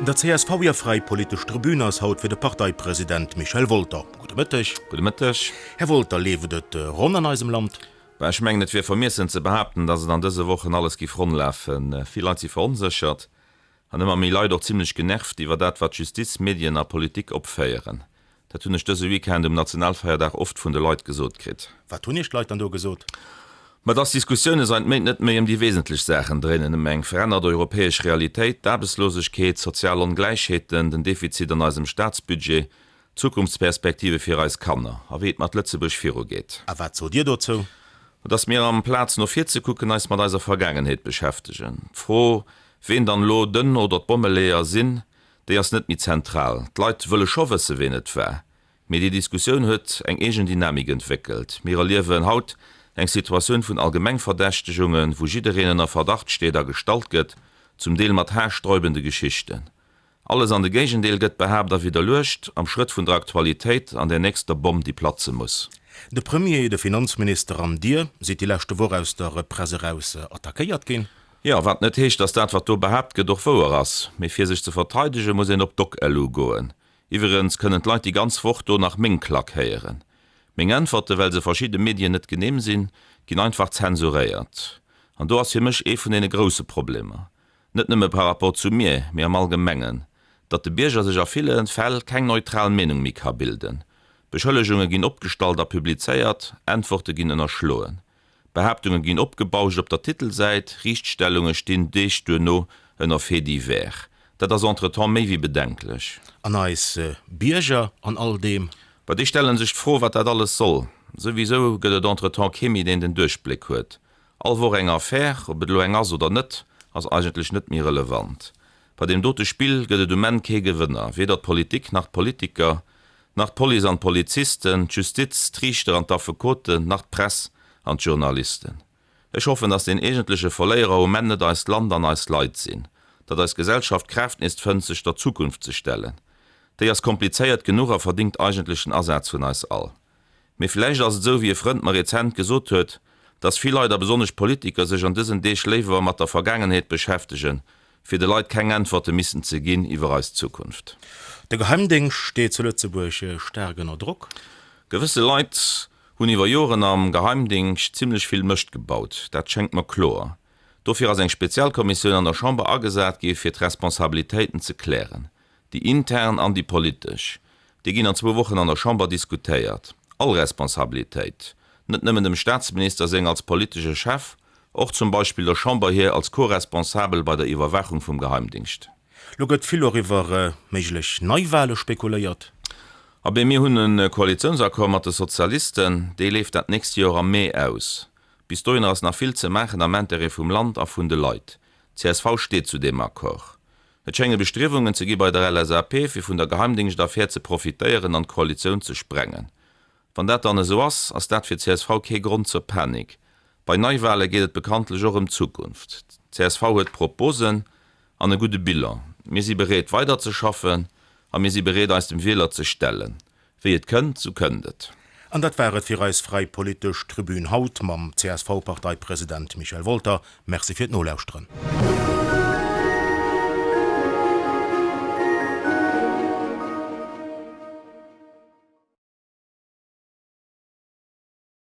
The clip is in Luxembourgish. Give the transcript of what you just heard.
Der csv hir fräi politesch Tribün ass haut fir de Parteipresident Michel Wolter. Gudde Mëtteg. Gudde Mëtteg. Här Wolter, leeft et ronn an eisem Land? Bah, ech mengen, et wier vermiessen ze behaapten, datt et an dëse Wochen alles giff ronn lafen. Vill Leit si veronséchert an ëmmer méi Leit och zimlech genervt iwwer dat, wat Justiz, Medien a Politik opféieren. Dat hunn ech dëse Weekend um Nationalfeierdag oft vun de Leit gesot kritt. Wat hunn Iech d'Leit dann do gesot? Ma dass d'Diskussioune seit Méint net méi ëm déi wesentlech Saachen dréinen, ëm eng verännert europäesch Realitéit, d'Aarbechtslosegkeet, d'sozial Ongläichheeten, den Defizit an eisem Staatsbudget, d'Zukunftsperspektive fir eis Kanner a wéi et mat Lëtzebuerg virugeet. A wat sot Dir dozou? Ma dass mir amplaz no vir ze kucken, eis mat eiser Vergaangenheet beschäftegen. D'Fro, ween dann elo den oder d'Bommeleeër sinn, Déi ass net méi zentral. D'Leit wëlle scho wësse ween et war. Mee déi Diskussioun huet eng eegen Dynamik entwéckelt. Mir erliewen haut eng Situatioun vun Allgemengverdächtegungen, wou jiddereen ënner Verdacht steet a gestallt gëtt, zum Deel mat haarsträubende Geschichten. Alles an de Géigendeel gëtt behaapt a widderluecht, am Schrëtt vun der Aktualitéit an där nächster Bomm, déi platze muss. De Premier, de Finanzminister an Dir sidd déi leschte Woch aus der Press eraus attackéiert ginn. Jo, wat net heescht, dass dat, wat do behaapt gëtt, och wouer ass. Mee fir sech ze verteidegen, muss een op doc.lu goen. Iwweregens kënnen d'Leit déi ganz Woch do nach meng Klack héieren. Meng Äntwerte, well se verschidde Medien net genehm sinn, ginn einfach zensuréiert. An do ass fir mech ee vun deene grousse Problemer, net nëmme par rapport zu mir, mee am Allgemengen, datt de Bierger sech a ville Fäll keng neutral Meenung méi ka bilden. Beschëllegunge ginn opgestallt a publizéiert, Äntworte ginn ënnerschloen. Behaaptunge ginn opgebauscht op der Titelsäit, Riichtstellunge stinn Deeg duerno ënner Faits divers. Dat ass entretemps méi wéi bedenklech. An eis Bierger an all deem? Bah, déi stelle sech d'Fro, wat dat alles soll. Souwisou gëtt et entretemps kee méi, deen den Duerchbléck huet. All Woch eng Affär, ob et elo eng ass oder net, ass eigentlech net méi relevant. Bei deem dote Spill gëtt et um Enn kee Gewënner, weder d'Politik nach d'Politiker, nach d'Police an d'Polizisten, d'Justiz, d'Riichter an d'Affekoten, nach d'Press an d'Journalisten. Ech hoffen, datt deen eegentleche Verléierer um Enn net eist Land an eis Leit sinn, datt eis Gesellschaft d'Kraaft nees fënnt, sech der Zukunft ze stellen. Déi ass komplizéiert genuch a verdingt eigentlech den Asaz vun eis all. Mee vläicht ass et esou, wéi e Frënd mer rezent gesot huet, dass vill Leit a besonnesch Politiker sech an dësen Deeg léiwer mat der Vergaangenheet beschäftegen, fir de Leit keng Äntwerte missen ze ginn iwwer eis Zukunft. De Geheimdéngscht steet zu Lëtzebuerg staark ënner Drock. Gewësse Leit hunn iwwer Joren am Geheimdingscht zimlech vill Mëscht gebaut, dat schéngt mer kloer. Dofir ass eng Spezialkommissioun an der Chamber agesat gi fir d'Responsabilitéiten ze klären. Déi intern an déi politesch, déi ginn an zwou Wochen an der Chamber diskutéiert. All Responsabilitéit, net nëmmen dem Staatsminister seng als politesche Chef, och zum Beispill der Chamber hir als Co-Responsabel bei der Iwwerwaachung vum Geheimdingscht. Lo gëtt vill och iwwer méiglech Neiwale spekuléiert. Abee, mir hunn e Koalitiounsaccord mat de Sozialisten, dee leeft dat nächst Joer am Mee aus. Bis dohinner ass nach vill ze maachen am Intérêt vum Land a vun de Leit. Csv steet zu deem Accord. Et schénge Bestriewungen ze gi bei der LSAP, fir vun der Geheimdingscht-Affär ze profitéieren an d'Koalitioun ze sprengen. Wann dat dann esou ass, ass dat fir csv kee Grond zur Panik. Bei Neiwale geet et bekanntlech och ëm d'Zukunft. Csv huet Proposen an e gudde Bilan. Mir si bereet weiderzeschaffen a mir si bereet eis dem Wieler ze stellen. Wéi et kënnt, sou kënnt et. An dat war et fir eis fräi politesch Tribün haut mam CSV-Parteipresident Michel Wolter. Merci fir d'Nolauschteren.